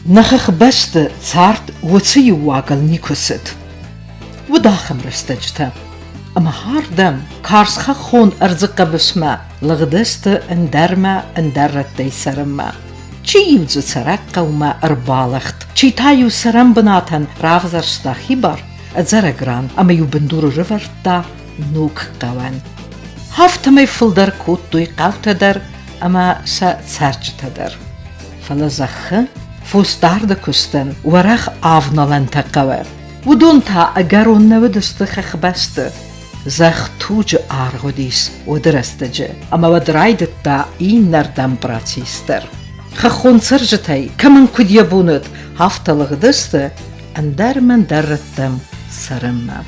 Нӕ хӕхбӕсты цард уыцы иу уагыл никуы цыд. Уыд ахӕм рӕстӕджытӕ, ӕмӕ ардӕм, карз хӕххон ӕрдзы хъӕбысмӕ лыгъдысты ӕндӕрмӕ ӕндӕр рӕттӕй цӕрынмӕ. Чи-иу дзы цӕрӕг хъӕумӕ ӕрбалыгъд, чи та-иу цӕрӕнбынатӕн равзӕрста хибар, ӕдзӕрӕг ран ӕмӕ-иу бындур ӕрӕвӕрдта ног хъӕуӕн. Афтӕмӕй фылдӕр кодтой хъӕутӕ дӕр ӕмӕ сӕ цӕрджытӕ дӕр. Фӕлӕ зӕххы фосдарды куыстӕн уӕрӕх авналӕнтӕ хъӕуы. Уыдон та ӕгӕрон нӕ уыдысты хӕхбӕсты. Зӕхх туджы аргъ уыдис уӕды рӕстӕджы, ӕмӕ уӕд райдыдта иннӕрдӕм процесс дӕр. Хӕххон цӕрджытӕй кӕмӕн куыд йӕ бон уыд, афтӕ лыгъдысты ӕндӕр-мӕндӕр рӕттӕм цӕрынмӕ.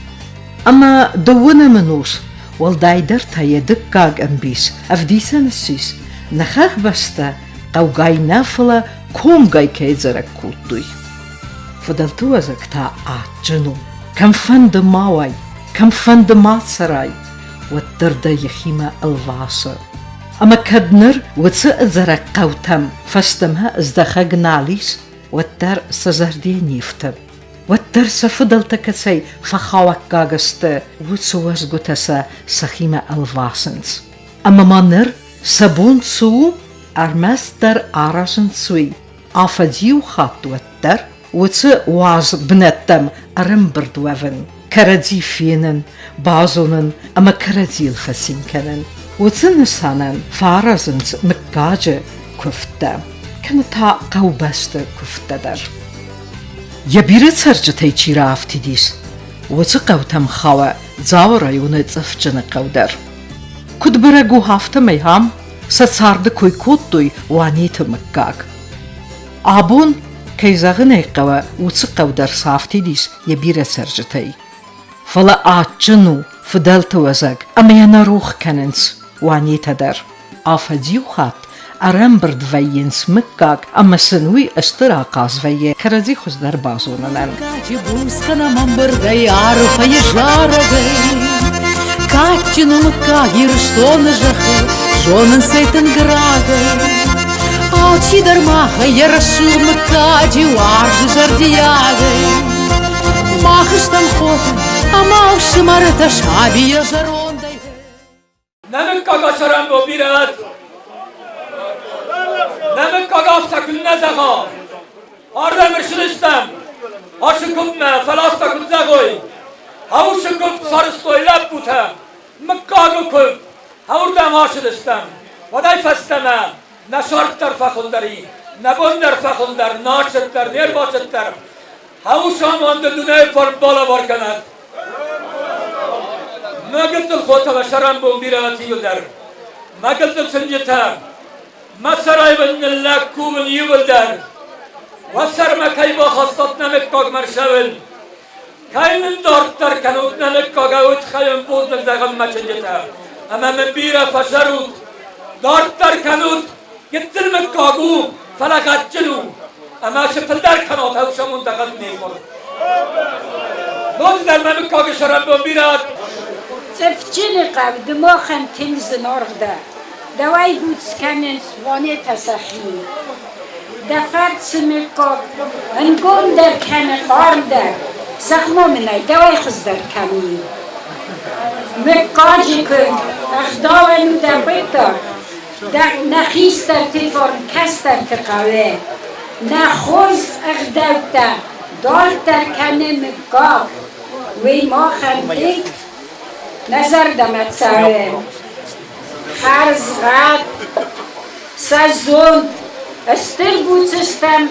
Ӕмӕ дыууынӕм ӕнус, уӕлдайдӕр та йӕ дыккаг ӕмбис, ӕвдисӕн ссис, нӕ хӕхбӕстӕ хъӕугай нӕ, фӕлӕ комгай кӕй дзӕрӕг кодтой. Фыдӕлты уӕзӕг та адджын у. Кӕмфӕнды ма уай, кӕмфӕнды ма цӕрай, уӕддӕр дӕ йӕхимӕ ӕлвасы. Ӕмӕ кӕд ныр уыцы ӕдзӕрӕг хъӕутӕм фӕстӕмӕ здӕхӕг нал ис, уӕддӕр сӕ зӕрде не фты. Уӕддӕр сӕ фыдӕлтӕ кӕцӕй фӕхауӕггаг сты, уыцы уӕзгуытӕ сӕ сӕхимӕ ӕлвасынц. Ӕмӕ ма ныр сӕ бон цы у, ӕрмӕстдӕр аразынц уый, афӕдз иу хатт уӕддӕр уыцы уаз бынӕттӕм ӕрӕмбырд уӕвын, кӕрӕдзи фенын, базонын ӕмӕ кӕрӕдзийыл фӕцин кӕнын. Уыцы нысанӕн фӕаразынц мыггаджы куывдтӕ, кӕнӕ та хъӕубӕсты куывдтӕ дӕр. Йӕ бирӕ цӕрджытӕй чи раафтыдис, уыцы хъӕутӕм хауы Дзауы районы Цъыфджыны хъӕу дӕр. Куыд бӕрӕг у, афтӕмӕй ам сӕ царды кой кодтой Уанеты мыггаг. Абон, кӕй зӕгъын ӕй хъӕуы, уыцы хъӕу дӕр сафтидис йӕ бирӕ цӕрджытӕй. Фӕлӕ адджын у фыдӕлты уӕзӕг ӕмӕ йӕ нӕ рох кӕнынц Уанетӕ дӕр. Афӕдз иу хатт ӕрӕмбырд вӕййынц мыггаг ӕмӕ сын уый стыр ахъаз вӕййы кӕрӕдзи хуыздӕр базонынӕн. Мыггаджы буц кӕнӕм ӕмбырдӕй арфӕйы зарӕгӕй. Кадджын у мыггаг Ирыстоны зӕххыл, зонынц ӕй тынг рагӕй. Алчидӕр махӕй йӕ рӕсугъд мыггаджы уарзы зӕрдиагӕй. Мах стӕм хотӕ ӕмӕ ӕфсымӕртӕ сабийӕ зӕрондӕй. Нӕ мыггаг цӕрӕнбон бирӕ уӕд. Нӕ мыггаг афтӕ куыннӕ зӕгъа. Ардӕм ӕрцыдыстӕм ацы куывдмӕ, фӕлӕ афтӕ куыд зӕгъой. Хъӕусы куывд сарӕзтой лӕппутӕ, мыггагы куывд. Уырдӕм ацыдыстӕм. Уӕдӕй фӕстӕмӕ нӕ цард дӕр фӕхуыздӕр и, нӕ бон дӕр фӕхуыздӕр, нӕ ацыд дӕр, не рбацыд дӕр. Хъӕусы амонды дунейы фарн балӕвар кӕнӕд. Мӕ гыццыл хотӕ мӕ сӕрӕнбон бирӕ иуылдӕр. Мӕ гыццыл чынджытӕ, мӕ сӕрӕй мын ныллӕг кувын иуылдӕр. Уӕ сӕрмӕ кӕй бахастат нӕ мыггагмӕ рцӕуын, кӕй нын дарддӕр кӕнут нӕ мыггаг ӕудхайӕн бузныг зӕгъын мӕ чынджытӕ, ӕмӕ мын бирӕ фӕцӕрут, дарддӕр кӕнут, гыццыл мыггаг у, фӕлӕ гъӕдджын у, ӕмӕ цы фылдӕр кӕнат, ӕвсӕмон дӕхӕдӕг не хъуыр. Ноджыдӕр мӕ мыггаджы сӕрӕнбон бирӕ Цъыфджыны хъӕу ды махӕн тынг зынаргъ дӕ. Дӕуӕй буц кӕнынц уанетӕ сӕхи. Дӕ фӕрцы мыггаг ӕнгомдӕр кӕны хъармдӕр, зӕгъ-ма мын ӕй, дӕуӕй хуыздӕр кӕм и? Мыггаджы куыд ӕгъдауӕн у дӕ хъуыддаг, Нӕ хистӕрти фарн кӕстӕрти хъӕуы, нӕ хорз ӕгъдӕуттӕ дарддӕр кӕны мыггаг, уый махӕн тынг нӕ зӕрдӕмӕ цӕуы. Хӕрзгъӕд, сӕ зонд, стыр буц стӕм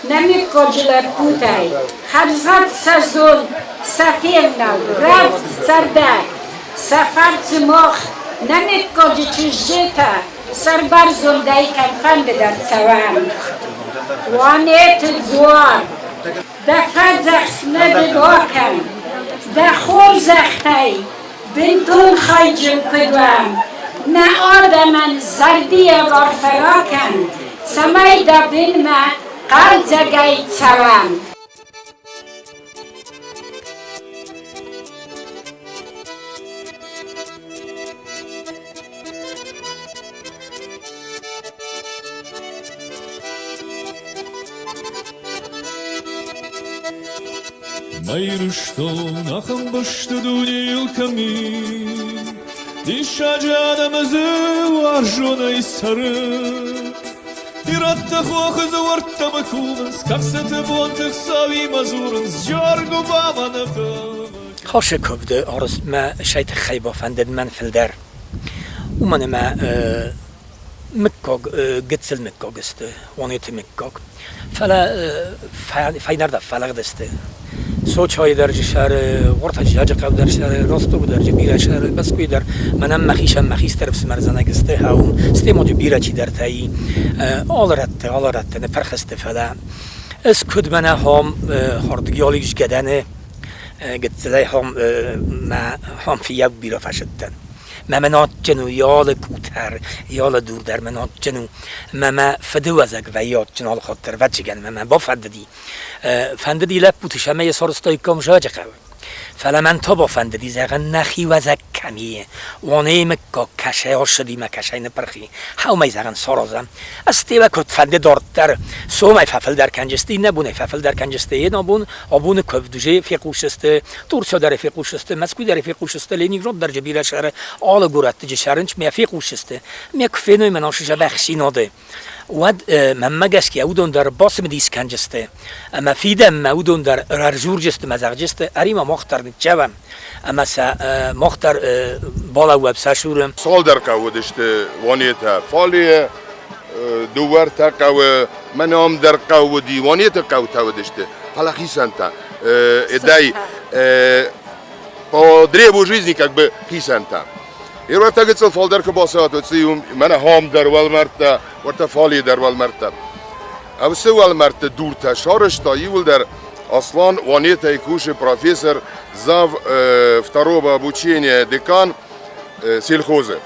нӕ мыггаджы лӕппутӕй, хӕрзгъӕд сӕ зонд, сӕ февнал, рӕвдз цӕрдӕг. Сӕ фӕрцы мах, нӕ мыггаджы чызджытӕ, сӕрбӕрзондӕй кӕмфӕнды дӕр цӕуӕм. Уанеты дзуар, дӕ фӕдзӕхст нӕ ды бакӕн, дӕ хорзӕхтӕй бынтон хайджын куыд уӕм, нӕ адӕмӕн зӕрдиаг арфӕ ракӕн, цӕмӕй дӕ бынмӕ хъӕлдзӕгӕй цӕуӕм. Мӕ Ирыстон ахӕм бӕсты дунейыл кӕм и, Диссаджы адӕмы дзы уарзонӕй цӕры. Ирӕттӕ хохы дзуӕрттӕ мӕ кувынц, Кӕхцыты бонты Хуыцауимӕ дзурынц, Джоргуыбамӕ нӕ хъавы. Хосы куывды арызтмӕ сӕй тыххӕй бафӕндыд мӕн фылдӕр. Уымӕн ӕмӕ мыггаг гыццыл мыггаг сты, Уанеты мыггаг. Фӕлӕ фӕйнӕрдӕм фӕлыгъдысты. Сочайы дӕр сӕры, Ортаджиаджы хъӕу дӕр сӕры, Ростовы дӕр бирӕ сӕры, Мӕскуыйы дӕр. Мӕнӕн мӕхицӕн мӕ хистӕр ӕфсымӕр зӕнӕг сты, хауын, стӕй ма бирӕ чидӕртӕ и. Алы рӕтты, алы рӕтты ныппырх сты, фӕлӕ ӕз куыд мӕнӕ хом хӕрдгӕ згӕдӕны гыццылӕй хом мӕ хом фыййаг бирӕ фӕсыдтӕн. Мӕ мын адджын у йӕ къутӕр, йӕ дур дӕр мын адджын у. Мӕ мӕ фыдыуӕзӕг вӕййы адджын алыхатт дӕр, ӕвӕццӕгӕн, мӕ мӕ бафӕндыди. Фӕндыди лӕппуты сӕмӕ йӕ сарӕзтаиккам зӕджы хъӕуы. Фӕлӕ мӕн та бафӕндыди, зӕгъын, нӕхи уӕзӕг кӕм и, уоней мыггаг кӕсӕй ассыди мӕ кӕсӕй ныппырх и, хӕумӕй зӕгъын саразӕм. Ӕз куыд фӕнды дарддӕр, сомӕй фӕфылдӕр кӕнджысты, иннӕ бонӕй фӕфылдӕр кӕнджысты, абон абоны куывд уже фехъусдзысты, Турция дӕр фехъусдзысты, Мӕскуы дӕр фехъусдзысты, Ленинград дӕр бирӕ сӕры, алы горӕтты сӕрынч мӕ фехъусдзысты. Мӕ куы феной мӕн ацы зӕбӕхсинады, уӕд мӕнмӕ гӕсгӕ уыдон дӕр бацымыдис кӕнджысты ӕмӕ фидӕнмӕ уыдон дӕр ӕрзурджысты мӕ зӕгъджысты, ӕри-ма мах дӕр ныццӕвӕм ӕмӕ сӕ мах дӕр балӕууӕм сӕ цуры. Цалдӕр хъӕуы уыдысты Уанетӕ, фале дыууӕ-ӕртӕ хъӕуы, мӕнӕ ам дӕр хъӕу уыди, Уанеты хъӕутӕ уыдысты, фӕлӕ хицӕнтӕ. Дай по древу жизни как бы хицӕнтӕ. Ирвӕртӕ гыццыл фалдӕр куы бацӕуат, уыцы мӕнӕ хом дӕр уӕлмӕрдтӕ, уӕртӕ фале дӕр уӕлмӕрдтӕ. Уыцы уӕлмӕрдты дуртӕ сарӕзта иуылдӕр Аслан Уанетӕй кусы профессор, зав второго обучения декан сельхозы.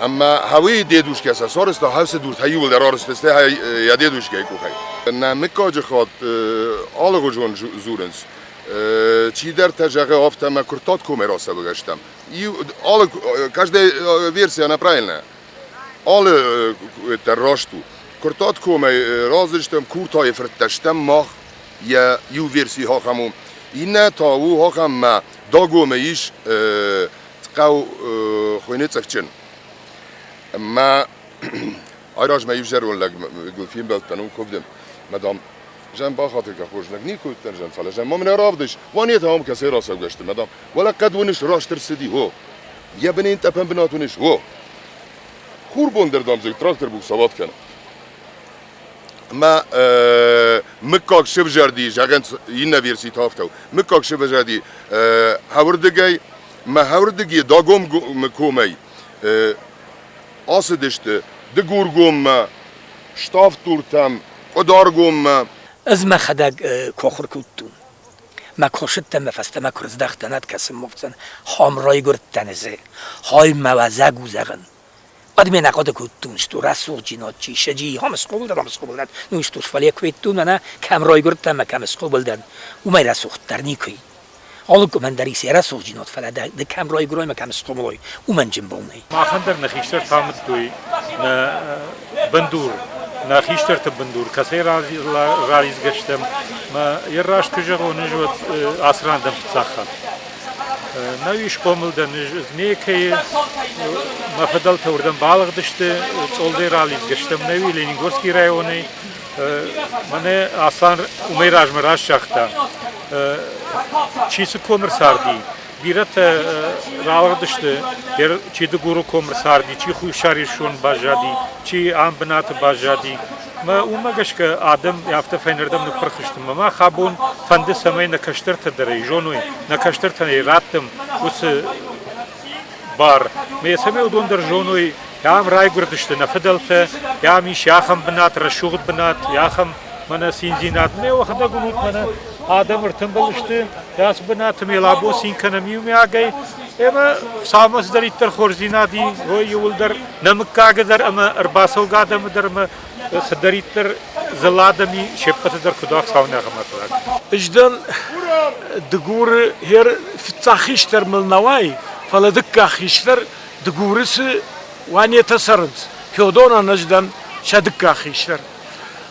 Ӕмӕ хӕуи дедушкӕ сӕ сарӕзта, хӕвсы дуртӕ иуылдӕр арӕзт йӕ дедушкӕйы къухӕй. Нӕ мыггаджы хатт алыгъуызон дзурынц. Чидӕртӕ зӕгъы, афтӕ мӕ Куырттат комӕй рацӕугӕ стӕм. Алы, каждая версия, она правильная. Алы дӕр раст у. Куырттат комӕй раздзыстӕм, Куртайы фырттӕ стӕм мах, йӕ иу верси ахӕм у. Иннӕ та у ахӕм, мӕ Дагомы ис хъӕу хуыйны Цъыфджын. Мӕ айразмӕ иу зӕронд лӕгыл фембӕлдтӕн уым куывды. Мадам, зӕн бахатыр кӕ хорз лӕг, никуы уыдтӕн зӕн, фӕлӕ зӕн ма мын равдис, уанетӕ ам кӕцӕй рацӕугӕ сты, мадам. Уӕлӕ хъӕд уыныс, раст ӕрцыди, о. Йӕ бынӕн тъӕпӕн бынат уыныс, о. Хурбон дӕр, дам, дзы трактор буксоват кӕны. Мӕ мыггаг сывзӕрди, зӕгъӕн, иннӕ верси та афтӕ у. Мыггаг сывзӕрди хӕуырдыгӕй, мӕ хӕуырдыги дагом комӕй ацыдысты Дыгургоммӕ, Ставддуртӕм, Къуыдаргоммӕ. Ӕз мӕхӕдӕг ку ахур кодтон, мӕ косудтӕн мӕ фӕстӕмӕ ку рыздахтӕн, ӕд кӕсун мовдзӕн, хом райгурдтӕн ӕз, хой мӕ уазӕг у зӕгъӕн. Уӕд ме нӕхъуыды кодтон, что рӕсугъд чи саджи, хом схъомыл дӕн, хом схъомыл дӕн. Ну, что фӕле куы федтон, мӕнӕ кӕм райгуырдтӕн ӕмӕ кӕм схъомыл дӕн, уымӕй рӕсугъддӕр никуы. Алы къуымӕн дӕр ис йӕ рӕсугъддзинад, фӕлӕ ды кӕм райгуырай ӕмӕ кӕм схъомыл уай, уымӕн зын бон нӕй. Махӕн дӕр нӕ хистӕртӕ амыдтой нӕ бындур, нӕ хистӕрты бындур, кӕцӕй ралидзгӕ стӕм. Мӕ йӕ раст куы зӕгъон, ӕз уӕд ацы ран дӕн фыццаг хатт. Нӕ схъомыл дӕн Змейкӕйы, мӕ фыдӕлтӕ уырдӕм балыгъдысты, Цъолдӕй ралидзгӕ стӕм нӕуи Ленингорский районӕй. Мӕнӕ Аслан уымӕй размӕ раст загъта, чи цы комы рцарди, бирӕтӕ ралыгъдысты, чи Дыгуры комы рцарди, чи Хуссар Ирыстоны баззади, чи ам бынаты баззади. Мӕ уымӕ гӕсгӕ адӕм афтӕ фӕйнӕрдӕм ныппырх сты. Мӕ мах абон фӕнды, цӕмӕй нӕ кӕстӕртӕ дӕр ӕй зоной, нӕ кӕстӕртӕн ӕй раттӕм уыцы бар. Мӕ цӕмӕй уыдон дӕр зоной, ам райгуырдысты нӕ фыдӕлтӕ, ам ис ахӕм бынат, рӕсугъд бынат, ахӕм мӕнӕ циндзинад. Мӕ уӕхӕдӕг уынут, мӕнӕ адӕм ӕртымбыл сты, ацы бынаты ме абон цин кӕнӕм иумиагӕй. Ӕмӕ цалынмӕ цыдӕриддӕр хорздзинад и, уый иууылдӕр нӕ мыггагы дӕр ӕмӕ ӕрбацӕугӕ адӕмы дӕр ӕмӕ цыдӕриддӕр дзыллӕ адӕм и, се ппӕты дӕр куыд ӕхцау нӕ хӕмӕтдаг. Ӕз дӕн Дыгуры хер фыццаг хистӕр мыл нӕ уай, фӕлӕ дыккаг хистӕр Дыгуры цы Уанетӕ цӕрынц, Феодонӕн ӕз дӕн сӕ дыккаг хистӕр.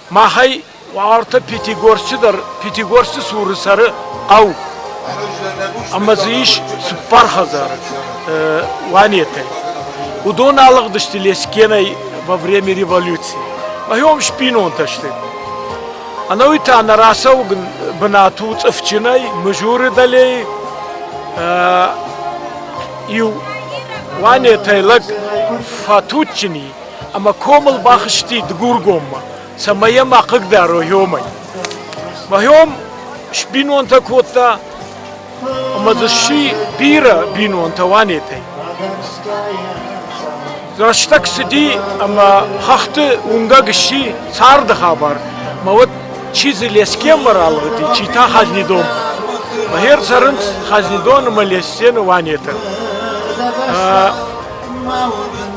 Махӕй Уартӕ Пятигорсчы дӕр Пятигорсчы цуры цӕры хъӕу ӕмӕ дзы ис цыппар хӕдзары Уанетӕй. Уыдон алыгъдысты Лескенӕй во время революции. Мӕхиом сбинонтӕ сты. Ӕнӕуый та нӕ рацӕугн бынат у Цъыфджынӕй, Мызуры дӕлейы. Иу Уанетӕй лӕг фӕтуджджын и ӕмӕ комыл бахызти Дыгургоммӕ. Цӕмӕй йӕ ма хъыгдарой уымӕй. Махиом сбинонтӕ кодта ӕмӕ дзы сси бирӕ бинонтӕ Уанетӕй. Рӕстӕг цыди ӕмӕ хӕхты уынгӕг сси царды хабар. Мӕ уӕд чи дзы Лескенмӕ ралыгъди, чи та Хазнидонмӕ. Мӕхер цӕрынц Хазнидон ӕмӕ Лесены Уанеты.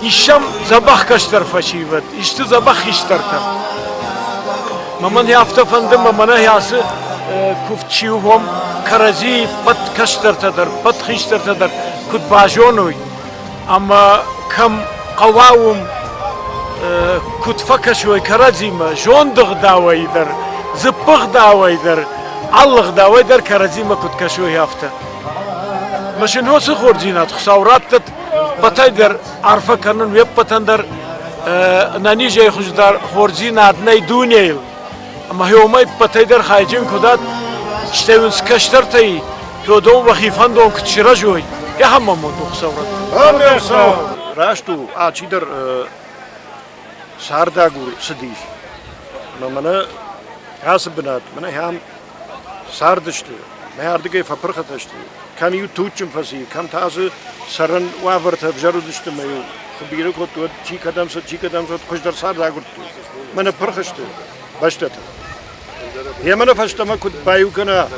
Ис сӕм дзӕбӕх кӕстӕр фӕсивӕд, исты дзӕбӕх хистӕртӕ. Мӕ мӕн афтӕ фӕнды, мӕ мӕнӕ ацы куывд чи уом, кӕрӕдзийы ппӕт кӕстӕртӕ дӕр, ппӕт хистӕртӕ дӕр куыд базоной ӕмӕ кӕм хъӕуа, уым куыд фӕкӕсой кӕрӕдзимӕ, зонды гъдауӕй дӕр, дзыппы гъдауӕй дӕр, алы гъдауӕй дӕр кӕрӕдзимӕ куыд кӕсой, афтӕ. Мӕ сын хорздзинад Хуыцау раттӕд, ппӕтӕй дӕр арфӕ кӕнын уе ппӕтӕн дӕр ӕнӕнизӕй хуыздӕр хорздзинад нӕй дунейыл. Ӕмӕ уымӕй ппӕтӕй дӕр хайджын куыд ат, стӕй уын кӕстӕртӕй Феодон уӕхи фӕндон куыд сырӕзой, ахӕм амонд у Хуыцау раттӕд. Раст у, алчидӕр цардагур цыдис. Ӕмӕ мӕнӕ ацы бынат, мӕнӕ ахӕм цардысты, мӕ ардыгӕй фӕпырхытӕ сты. Кӕм-иу туджджын фӕци, кӕм та дзы цӕрӕн уавӕртӕ ӕвзӕр уыдысты ӕмӕ-иу куы бирӕ кодтой, уӕд чи кӕдӕм цыд, чи кӕдӕм цыд, хуыздӕр цард агуырдтой. Мӕнӕ пырх сты бӕстӕтӕ. Йемӕ нӕ фӕстӕмӕ куыд баиу кӕна,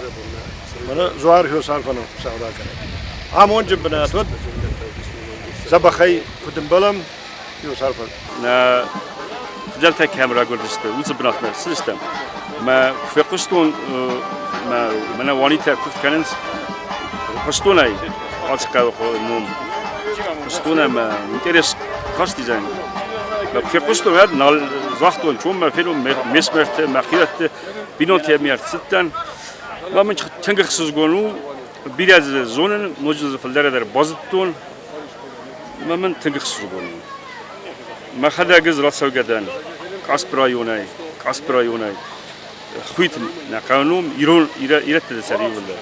мӕнӕ дзуар хёсарфӕн Хуыцау ракӕнӕд. Амонджын бынат уӕд, дзӕбӕхӕй куыд ӕмбӕлӕм, хёсарфӕн. Нӕ фыдӕлтӕ кӕм рагуырдысты, уыцы бынатмӕ ӕрцыдыстӕм. Мӕ куы фехъуыстон, мӕ мӕнӕ Уанитӕ куывд кӕнынц, хъуыстон ӕй, ацы хъӕуы ном. Хъуыстон ӕмӕ интерес хаст дизайн. Мӕ куы фехъуыстон, уӕд нал загътон, чом мӕ фенон ме смӕрты, мӕ хиуӕтты, бинонтӕ ме ӕрцыдтӕн. Мӕ мын тынг ӕхсызгон у, бирӕ дзы зонын, ноджы дзы фылдӕр дӕр базыдтон. Мӕ мын тынг ӕхсызгон у. Мӕхӕдӕг ӕз рацӕугӕ дӕн Къаспы районӕй, Къаспы районӕй. Хуит нӕ хъӕуы ном ирон ирӕтты цӕр иууылдӕр.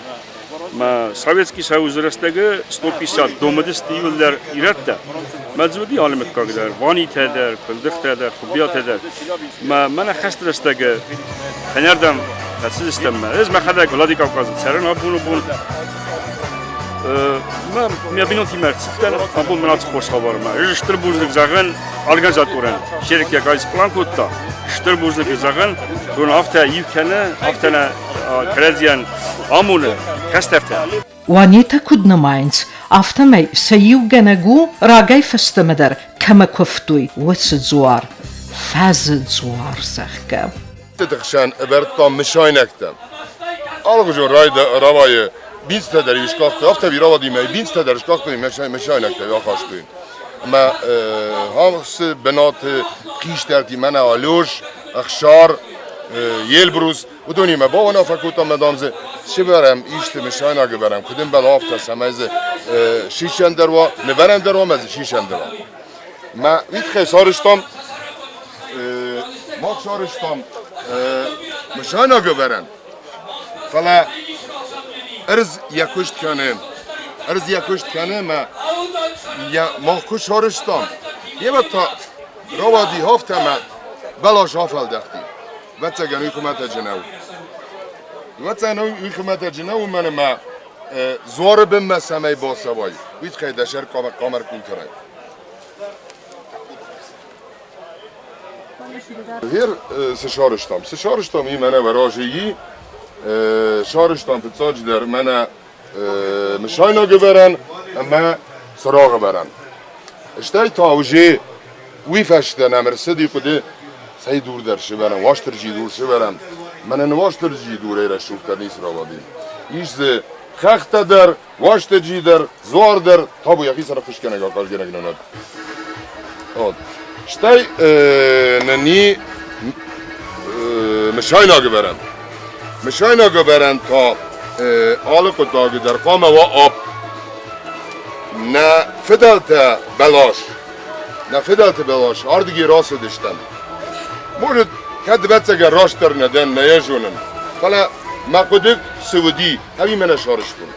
Мӕ Советский Союзы рӕстӕгы 150 домыдысты иууылдӕр ирӕттӕ. Мӕ дзы уыди алы мыггаг дӕр, Ванитӕ дӕр, Куындыхтӕ дӕр, Хуыбиатӕ дӕр. Мӕ мӕнӕ хӕсты рӕстӕгы фӕнӕрдӕм фӕцыдыстӕм. Ӕз мӕхӕдӕг Владикавказы цӕрын абоны бон. Мӕ бинонтимӕ ӕрцыдтӕн, абон мын ацы хорз хабармӕ. Ӕз стыр бузныг зӕгъын организаторӕн. Черек йӕ гайд сплан кодта. Стыр бузныг зӕгъын, дон афтӕ иу кӕны, афтӕ нӕ кӕрӕдзийӕн амоны кӕстӕртӕ. Уанетӕ куыд нымайынц, афтӕмӕй сӕ иугӕнӕг у, рагӕй фӕстӕмӕ дӕр кӕмӕ куывтой, уыцы дзуар, Фӕзы дзуар, зӕгъгӕ. Хсӕн ӕвӕрдтам мысайнӕгтӕ. Алыгъуызон рауайы бинцтӕ дӕр скъахтой, афтӕ рауадимӕ бинцтӕ дӕр скъахтой, мысайнӕгтӕ ахастой. Ӕмӕ ацы бынаты хистӕрти мӕнӕ Алеш, Ӕхсар, Елбрус, уыдонимӕ бауынаффӕ кодтам ӕмӕ дам дзы сывӕрӕм исты мысайнаг ӕвӕрӕм, куыд ӕмбӕлы, афтӕ, цӕмӕй дзы сисӕн дӕр уа, нывӕрӕн дӕр уа ӕмӕ дзы сисӕн дӕр уа. Мӕ уый тыххӕй сарӕзтам мах сарӕзтам мысайнаг ӕвӕрӕн, фӕлӕ ӕрдз йӕ куыст кӕны. Ӕрдз йӕ куыст кӕны ӕмӕ йӕ мах куы сарӕзтам, йемӕ та рауади афтӕ ӕмӕ бӕлас афӕлдӕхти. Ӕвӕццӕгӕн уый хуымӕтӕджы нӕу. Ӕвӕццӕгӕн уый хуымӕтӕджы нӕу, уымӕн ӕмӕ дзуары бынмӕ цӕмӕй бацӕуай, уый тыххӕй дӕ сӕр хъуамӕ ӕркъул кӕнай. Гъер цы сарӕзтам? Цы сарӕзтам, и мӕнӕ мӕ разы и. Сарӕзтам фыццаджыдӕр мӕнӕ мысайнаг ӕвӕрӕн ӕмӕ цырагъ ӕвӕрӕн. Стӕй та уже уый фӕстӕ нӕм ӕрцыди хъуыды, цӕй дур дӕр сывӕрӕм, Уастырджийы дур сывӕрӕм. Мӕнӕ Уастырджийы дурӕй рӕсугъддӕр ницы рауади. Ис дзы хӕхтӕ дӕр, Уастырджи дӕр, дзуар дӕр, табу йӕхицӕн ӕххуысгӕнӕг, ахъазгӕнӕг нӕ над. Вот. Стӕй нын и Мысайнаг ӕвӕрӕн. Мысайнаг ӕвӕрӕн та алы хъуыддаджы дӕр хъуамӕ уа апп. Нӕ фыдӕлтӕ бӕлас, нӕ фыдӕлты бӕлас ардыгӕй рацыдыстӕм. Может, кӕд ӕвӕццӕгӕн растдӕр нӕ дӕн, нӕ йӕ зонын, фӕлӕ мӕ хъуыды цы уыди, ӕви мӕ нӕ сарӕзтон.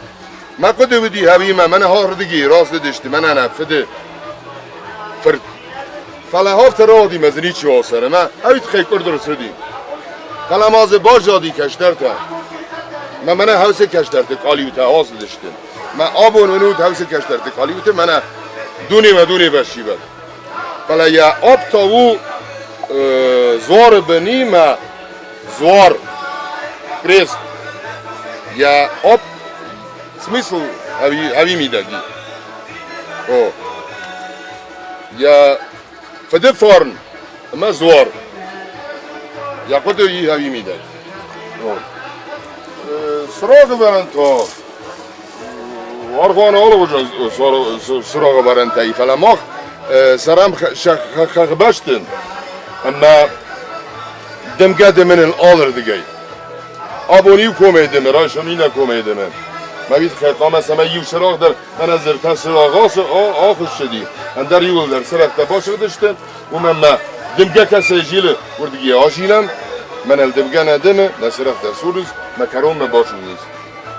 Мӕ хъуыды уыди, ӕви мӕ мӕнӕ ардыгӕй рацыдысты, мӕнӕ нӕ фыды фырт. Фӕлӕ афтӕ рауади мӕ дзы ничиуал цӕры, мӕ ӕви тыххӕй къуырд ӕрцыди. Фӕлӕ ма дзы баззади кӕстӕртӕ. Мӕ мӕнӕ хӕусы кӕстӕрты къалиутӕ ацыдысты. Мӕ абон уынут хӕусы кӕстӕрты къалиуты, мӕнӕ дунемӕ дуне фӕсивӕд. Фӕлӕ йӕ апп та у дзуары бынимӕ дзуар, крест. Йӕ апп смысл ӕви мидӕг и. О. Йӕ фыды фарн ӕмӕ дзуар. Йӕ хъуыды и ӕви мидӕг. Цырагъӕвӕрӕн та аргъуаны алыгъуызон цырагъӕвӕрӕнтӕ и, фӕлӕ мах цӕрӕм хӕхбӕсты ӕмӕ дымгӕ дымыныл алырдыгӕй. Абон иу комӕй дымы, райсом иннӕ комӕй дымы. Мӕ тыххӕй хъуамӕ цӕмӕй иу цырагъ дӕр мӕнӕ дзырдтӕ цырагъ ахуыссыди, ӕндӕр иуылдӕр цырӕгътӕ басыгъдысты, уымӕн мӕ дымгӕ кӕцӕй зилы, уырдыгӕй азилӕм, мӕнӕн дымгӕ нӕ дымы, нӕ цырӕгътӕ сурынц, мӕ кӕронмӕ басудзынц.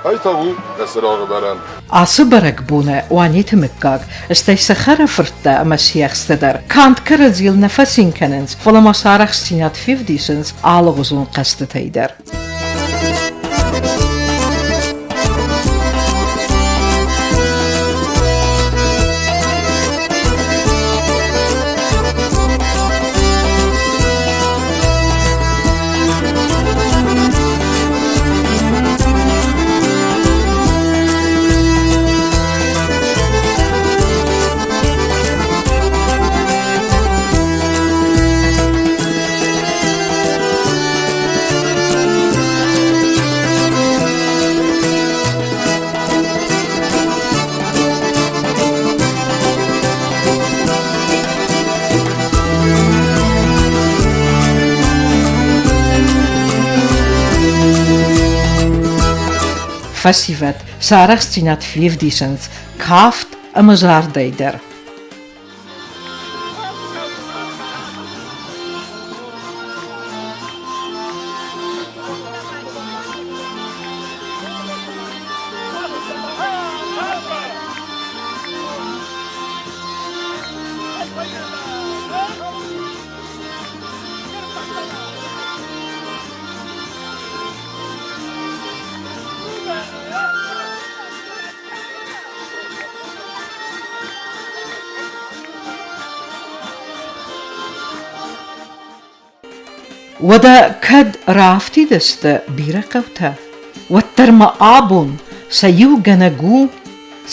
Ай та у нӕ цырагъы барӕн. Ацы бӕрӕгбоны Уанеты мыггаг, стӕй сӕ хӕрӕфырттӕ ӕмӕ сиӕхстӕ дӕр канд кӕрӕдзийыл нӕ фӕцин кӕнынц, фӕлӕ ма сӕ арӕхстдзинад февдисынц алыгъуызон хъӕзтытӕй дӕр. Фӕсивӕд сӕ арӕхстдзинад февдисынц кафт ӕмӕ зардӕй дӕр. Уӕдӕ кӕд раафтид сты бирӕ хъӕутӕ, уӕддӕр ма абон сӕ иугӕнӕг у,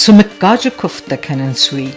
цы мыггаджы куывдтӕ кӕнынц, уый.